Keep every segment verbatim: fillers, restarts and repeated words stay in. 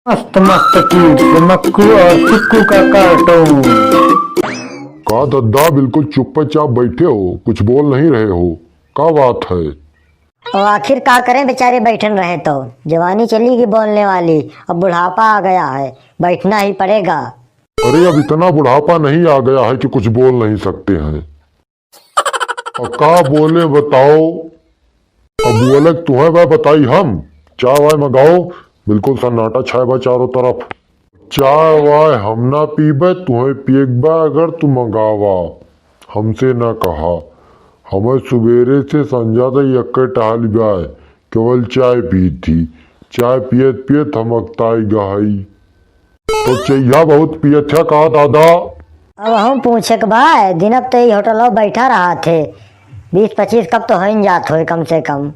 मस्त मस्त cute से मक्कू और सिक्कू का cartoon। का दद्दा, बिल्कुल चुप्पे चाप बैठे हो, कुछ बोल नहीं रहे हो, का बात है? और आखिर का करें बेचारे, बैठन रहे तो जवानी चली गई बोलने वाली, अब बुढ़ापा आ गया है, बैठना ही पड़ेगा। अरे, अब इतना बुढ़ापा नहीं आ गया है कि कुछ बोल नहीं सकते हैं। अब का बोले बताओ? अब बोले तुहैं बा बताई हम। चाय वाय मंगाओ, बिल्कुल सन्नाटा छाए बा चारों तरफ। चाय वाय हम ना पीबे, तुहैं पिएक बा अगर तू मंगावा, हमसे ना कहा। हमें सुबेरे से संझा तक यक्के टहल बा, केवल चाय पीत थी। चाय पियत पियत हम अकताई गहई। तो चइहा बहुत पियत है का दादा? अब हम पूछे के बा, दिन अब तो ई होटल बैठा रहा थे, बीस पच्चीस कप तो होइन जात होए कम से कम।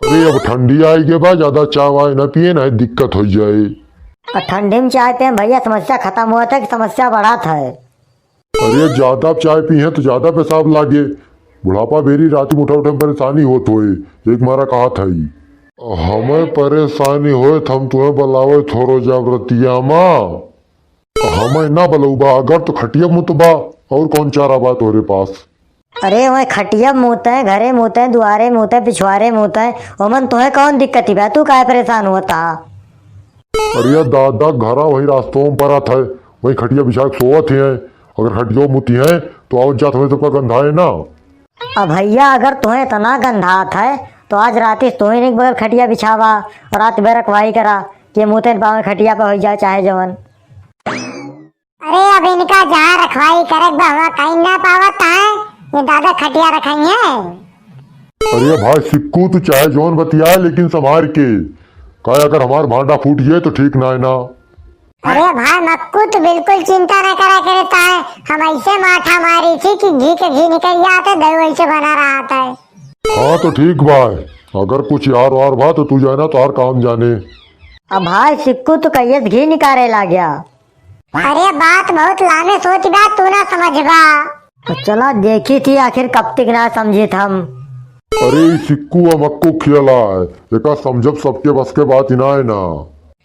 अरे अब ठंडी आई गे बा, ज्यादा चाय वाय न पिए, नहीं दिक्कत हो जाए। और ठंडी में चाय पे भैया समस्या खत्म हुआ था कि समस्या बढ़त है? अरे ज्यादा चाय पी है तो ज्यादा पेशाब लागे, बुढ़ापा बेरी रात में उठा उठा परेशानी होत होए, एक मारा कहा था ई। हमें परेशानी होए तो हम तुम्हें बुलावे थोरो जाब रतिया मा। हमें ना बलउबा, अगर तो खटिया मुतबा, और कौन चारा बा तोरे पास? अरे, वह खटिया मुते, घरे मुते, दुआरे मुते, पिछुआरे मुते, ओमन तोहे कौन दिक्कत ही बा? तू काहे परेशान होता? अरे दादा, घरा वही रास्तों में परत है, वही खटिया बिछा के सोवत ही है। अगर खटिया मुती है, तो आवत जात हमें सबका गंधाए ना। अब भैया, अगर तोहे इतना गंधात है, तो आज रात इस तोहे नहीं बगल खटिया बिछावा और रात भर रखवाई करा, कि मुते न पावे खटिया पे हो जाए चाहे जवन। अरे, अब इनका जहाँ रखवाई करे के बा, वहाँ कहीं ना पावत है, ये दादा खटिया रखाई है। अरे भाई सिक्कू, तू चाहे जौन बतियाए, लेकिन संभार के, काहे अगर हमार भांडा फूट जाए तो ठीक ना है ना। अरे भाई मक्कू, तू बिल्कुल चिंता ना करा करता है, हम ऐसे माठा मारी थी कि घी के घी निकल जाते, दही वैसे बना रहा था। हाँ तो ठीक बा, अगर कुछ यार वार बा तो तू जाना, तोहार काम जाने। अब भाई सिक्कू, तू कहिए से घी निकाले ला गया। अरे बात बहुत लामे सोच बा, तू ना समझबा। तो चला देखी थी आखिर कब तक ना समझित हम। अरे ई सिक्कू आ मक्कू खेला है, एका समझब सबके बस के बात ही ना है ना।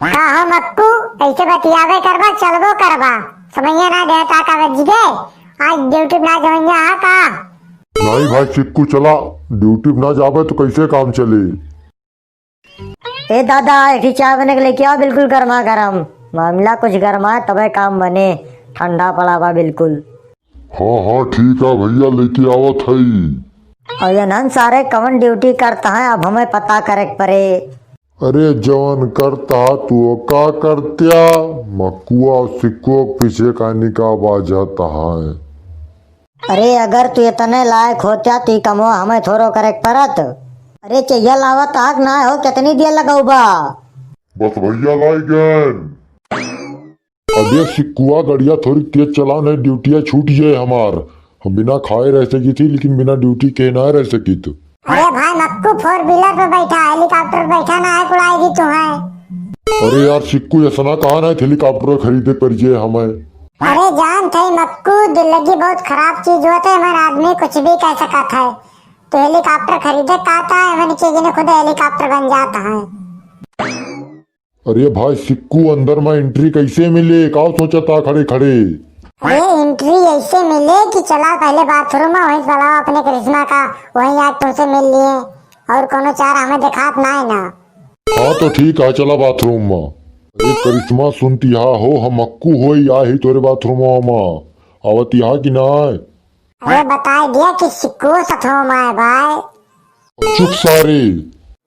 का हो मक्कू, ऐसे बतियावे करबा, चलबो करबा, समझिया ना देता का बज गे, आज ड्यूटी ना जवनिया हा का? नहीं भाई सिक्कू चला, ड्यूटी ना जाबे तो कैसे काम चले? ए दादा, एक ठे चाय बने के लेके आओ, बिल्कुल गर्मा गर्म। मामला कुछ गर्मा है, तबे काम बने। ठंडा पड़ा बा बिल्कुल। हाँ, हाँ, ठीक है भैया, लेके आवत हई। और ये नन सारे कवन ड्यूटी करता है, अब हमें पता करे के पड़े। अरे जवन करता तू का करत्या, मकुआ सिक्कुआ के पीछे का निका बाजता है। अरे, अगर तू इतने लायक होत्या, तो ई कमवा हमें थोरो करे के परत। अरे, चइया लावत आग ना हो, कितनी देर लगउबा? बस भैया, लाई गन। अबे सिक्कुआ, गड़िया थोड़ी तेज चला, नहीं ड्यूटिया छूट जाए हमार। हम बिना खाए रह सकी थी, लेकिन बिना ड्यूटी के ना रह सकी तू। अरे भाई मक्कू, four wheeler पे बैठा, helicopter पे बैठा ना है, उड़ाई दी तू है। अरे यार सिक्कू, ऐसा ना कहा ना, helicopter खरीदे पर जे हमें। अरे जान थे मक्कू, दिल्लगी बहुत खराब चीज होते, हमारे आदमी कुछ भी कह सकत है। तो helicopter खरीदे कहता है, मन के गिने खुद helicopter बन जाता है। अरे भाई सिक्कू, अंदर में entry कैसे मिले, का सोचता खड़े खड़े? अरे entry ऐसे मिले कि चला पहले bathroom में, वहीं बुलाओ अपने करिश्मा का, वहीं आज तुमसे मिल लिए, और कोनो चार हमें दिखात ना है ना। हाँ तो ठीक है, चला bathroom में। अरे करिश्मा, सुनती हा हो, हम मक्कू होई, आ ही तोरे bathroom में, आवती हा कि ना? अरे बताए दिया कि सिक्कू सथवा में आए भाई। चुप सारे।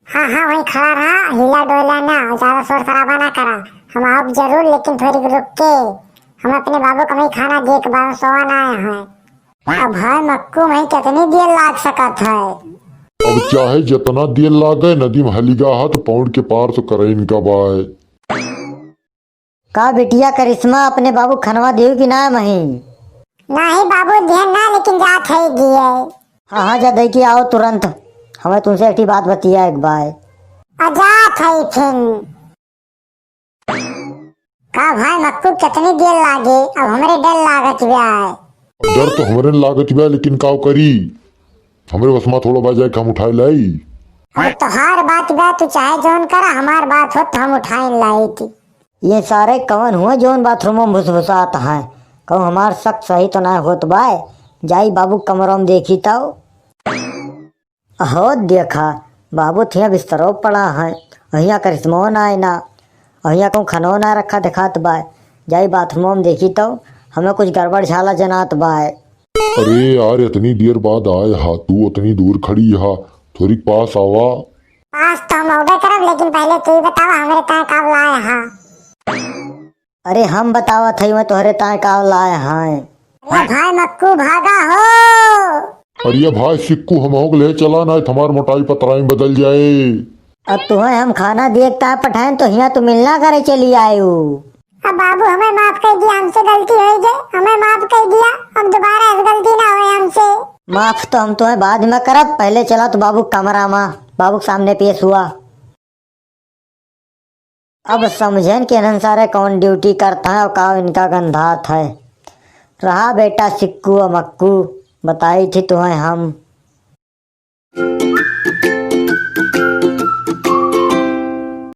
हाँ हाँ, वहीं खड़ा रहा, हिला डोला ना, ज्यादा शोर शराबा ना करा। हम आउब जरूर, लेकिन थोड़ी रुक के। हम अपने बाबू का वहीं खाना दे के बाद सोवा ना आए हैं। अब भाई मक्कू में कितनी देर लाग सकत है? अब चाहे जितना देर लागे, नदी में हलिगा हाथ पौड़ के पार तो करे इनका बाय। का बिटिया करिश्मा, अपने बाबू खनवा दियो कि ना मही? नाही बाबू, दिहन ना, लेकिन जात है गिए। हाँ, हाँ, जा दे के आओ तुरंत। हमें तुमसे एक ठे बात बतिया एक बार। आ जात है फिन। का भाई मक्कू, कितनी देर लागे? अब हमरे डर लागत बा। डर तो हमरे लागत बा, लेकिन का करी? हमरे बस में थोड़ा बा जाए कि हम उठाए लाई। अब तोहार बात बा, तू चाहे जौन करा, हमार बात होत तो हम उठाए लाई थी। ये सारे कवन हुए जौन बाथरूम में भुसभुसात हैं? कहूँ हमार शक सही तो ना होत बाय? जाई बाबू कमरों में देखी तौ। अहो देखा, बाबू थिया बिस्तरो पड़ा है, अहिया करिश्मो ना आए ना, अहिया कहूँ खनो ना रखा देखात बाय। जाई बाथरूम में देखी तौ, हमें कुछ गड़बड़ झाला जनात बाय। अरे यार, इतनी देर बाद आए हा तू, उतनी दूर खड़ी हा, थोड़ी पास आवा। पास तो हम अउबे करब, लेकिन पहले तू ही बतावा हमरे ताए का लाए हा। अरे हम बतावत हई, मैं तोहरे ताए का लाए हैं। अरे भाई मक्कू भागा हो। अरे भाई सिक्कू, हम होग ले चला ना, हमार मोटाई पतराई में बदल जाए। अब तुहें हम खाना दिए ताए पठाएं तो हिया तू मिलना करे चली आयु। अब बाबू हमें माफ कर दिया, हमसे गलती हो गई, हमें माफ कर दिया, अब दोबारा ऐसी गलती ना होए हमसे। माफ तो हम तुहें बाद में करब, पहले चला तो बाबू कमरा में, बाबू के सामने पेश हुआ। अब समझेन कि इन्हन सारे कौन ड्यूटी करता है और का इनका गंधात है। रहा बेटा सिक्कू और मक्कू, बताई थी तुहें हम।